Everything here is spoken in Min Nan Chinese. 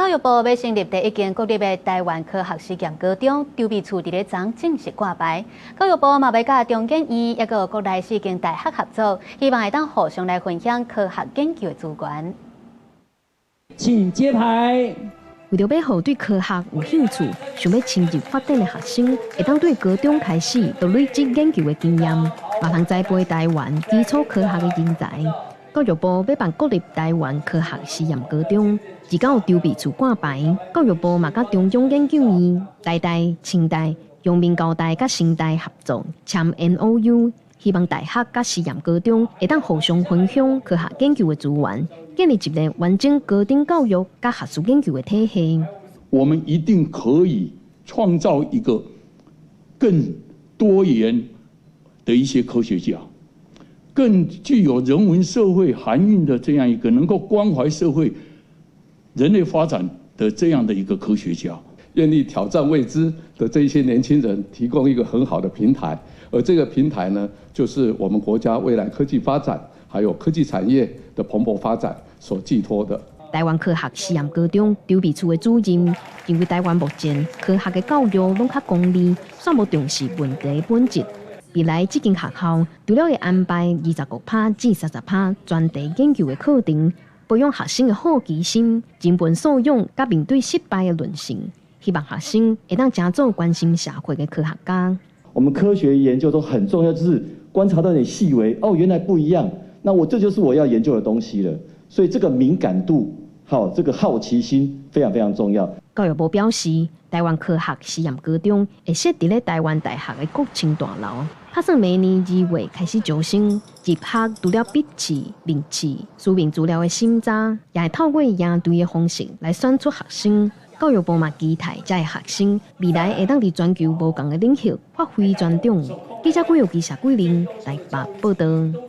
教育部欲成立第一間國立的台灣科學實驗高中，籌備處佇咧昨正式掛牌。教育部嘛欲佮中研院抑閣有國內四間大學合作，希望會當互相來分享科學研究的資源。請揭牌。為著欲予對科學有興趣、想欲深入發展的學生，會當對高中開始就累積研究的經驗，嘛通栽培台灣基礎科學的人才。教育部欲辦國立台灣科學實驗高中，而家有籌備處掛牌。教育部嘛佮中央研究院、台大、清大、陽明交大佮成大合作簽 MOU，希望大學佮實驗高中會當互相分享科學研究的資源，建立一個完整高等教育佮學術研究的體系。我們一定可以創造一個更多元的一些科學家，更具有人文社會涵蘊的這樣一個能夠關懷社會、人類發展的這樣的一個科學家。願意挑戰未知的這些年輕人提供一個很好的平台，而這個平台呢，就是我們國家未來科技發展還有科技產業的蓬勃發展所寄託的。台灣科學實驗高中籌備處的主任認為，台灣目前科學的教育攏較功利，煞無重視問題本質。未來這間學校除了會安排25%至30%專題研究的課程，培養學生的好奇心、人文素養，佮面對失敗的韌性，希望學生會當成做關心社會的科學家。我們科學研究都很重要，就是觀察到點細微，哦，原來不一樣，那我這就是我要研究的東西了。所以這個敏感度，好，這個好奇心非常非常重要。教育部表示，台灣科學實驗高中會設佇咧台灣大學的國青大樓，打算明年2月開始招生。入學除了筆試、面試、書面資料的審查，也會透過營隊的方式來選出學生。教育部嘛期待遮的學生未來會當佇全球無仝的領域發揮專長。記者郭玉基、謝桂玲台北報導。